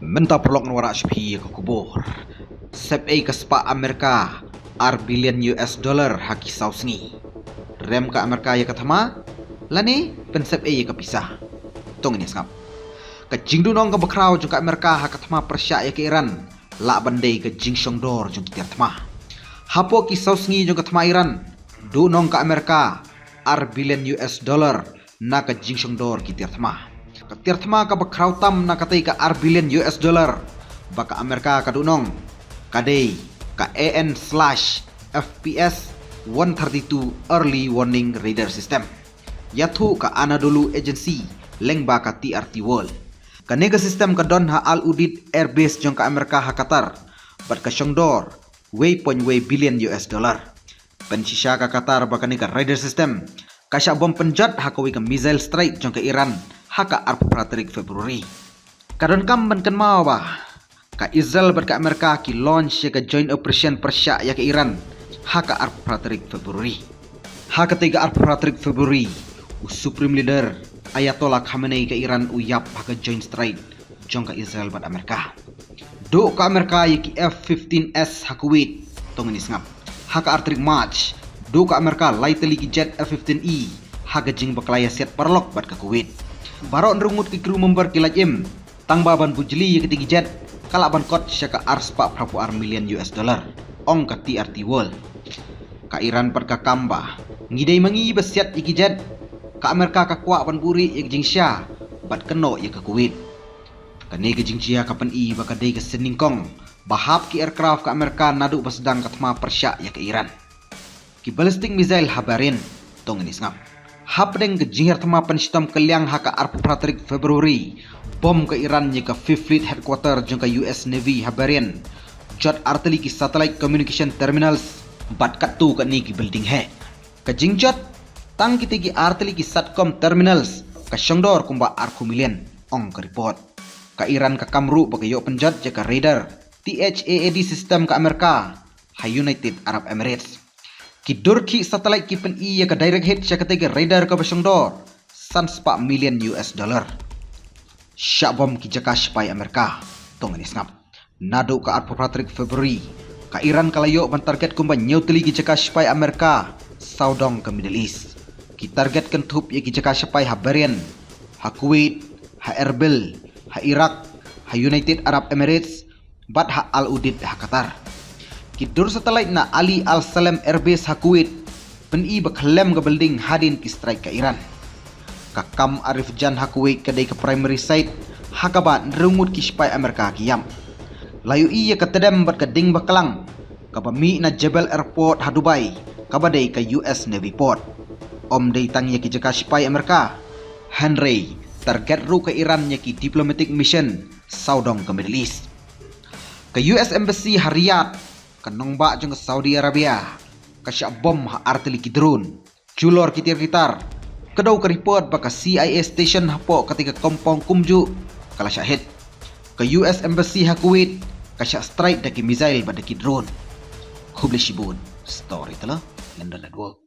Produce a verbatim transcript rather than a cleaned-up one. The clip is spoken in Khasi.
Mynta paralok ngan wanrah sha phi ïa ka khubor. Sep ei ka spah Amerika ar billion U S dollar ha ki saw sngi. Rem ka Amerika ïa ka thma lane pynsep ei ïa ka pisa? To ngin ïa sngap. Ka jingduhnong kaba khraw jong ka Amerika ha ka thma pyrshah ïa ka Iran lah ban dei ka jingshongdor jong ki tiar thma. Hapoh ki saw sngi jong ka thma Iran, duhnong ka Amerika ar billion U S dollar na ka jingshongdor ki tiar thma. Ka tiar thma kaba khraw tam na katei ka ar billion U S dollar ba ka Amerika ka duhnong ka dei ka A N slash F P S one thirty-two Early Warning Radar System, ïathuh ka Anadolu Agency lyngba ka T R T World. Kane ka system ka don ha Al Udeid Air Base jong ka Amerika ha Qatar bad ka shongdor wei point wei billion U S dollar. Pynshisha ka Qatar ba kane ka radar system ka shah bom pynjot ha kawei ka missile strike jong ka Iran ha ka arphew phra tarik February. Ka donkam ban kynmaw ba ka Israel bad ka Amerika ki launch ïa ka joint operation pyrshah ïa ka Iran ha ka arphew phra tarik February. Ha katei ka arphew phra tarik February, u Supreme Leader Ayatollah Khamenei ka Iran u ïap ha ka joint strike jong ka Israel bad Amerika. Duh ka Amerika ïa ki F fifteen S ha Kuwait, to ngin ïa sngap. Ha ka ar tarik March, duh ka Amerika lai tylli ki jet F fifteen E ha ka jingbakla ïasiat paralok bad ka Kuwait. Baroh hynriew ngut ki crew member ki la im, tang ba ban bujli ïa kitei ki jet ka lah ban kot sha ka ar spah phra phew ar million U S dollar, ong ka T R T World. Ka Iran pat ka kam ba ngi dei ma ngi ba siat ïa ki jet. Ka Amerika ka kwah ban buhrieh ïa ka jingshisha bad kynnoh ïa ka Kuwait. Kane ka jingjia ka pyni ba ka dei ka sien nyngkong ba hap ki aircraft ka Amerika naduh ba sdang ka thma pyrshah ïa ka Iran. Ki ballistic missile ha Bahrain, to ngin ïa sngap. Hapdeng ka jinghiar thma pynshitom kylliang ha ka arphew phra tarik February, bom ka Iran ïa ka Fifth Fleet headquarter jong ka U S Navy ha Bahrain, jot ar tylli ki satellite communication terminals bad katto katne ki building heh. Ka jingjot tang kitei ki ar tylli ki satcom terminals ka shongdor kumba arphew million, ong ka report. Ka Iran ka kam ruh ba ka ïoh pynjot ïa ka radar T H A A D system ka Amerika ha United Arab Emirates. Ki dur khih satellite ki pyni ïa ka direct hit sha katei ka radar kaba shongdor san spah million U S dollar. Shah bom ki jaka shipai Amerika, to ngin ïa sngap. Naduh ka arphew phra tarik February, ka Iran ka la ïoh ban target kumba hynñiew tylli ki jaka shipai Amerika sawdong ka Middle East. Ki target kynthup ïa ki jaka shipai ha Bahrain, ha Kuwait, ha Erbil, ha Iraq, ha United Arab Emirates bad ha Al Udeid ha Qatar. Ki dur satellite na Ali Al Salem Air Base ha Kuwait pyni ba khlem ka building hadien ki strike ka Iran. Ka kam Arif Jan ha Kuwait ka dei ka primary site ha kaba hynriew ngut ki shipai Amerika ki ïap. La ïohi ïa ka tdem bad ka ding baklang kaba mih na Jebel Airport ha Dubai, kaba dei ka U S Navy port. Ym dei tang ïa ki jaka shipai Amerika, hynrei target ruh ka Iran ïa ki diplomatic mission sawdong ka Middle East. Ka U S Embassy ha Riyadh, ka nongbah jong ka Saudi Arabia, ka shah bom ha ar tylli ki drone. Julor ki tiar ki tar, ka dei ka report ba ka C I A station hapoh katei ka compound kumjuh ka la shah hit. Ka U S Embassy ha Kuwait ka shah strike da ki missile bad da ki drone. Khublei shibun. Storyteller London Network.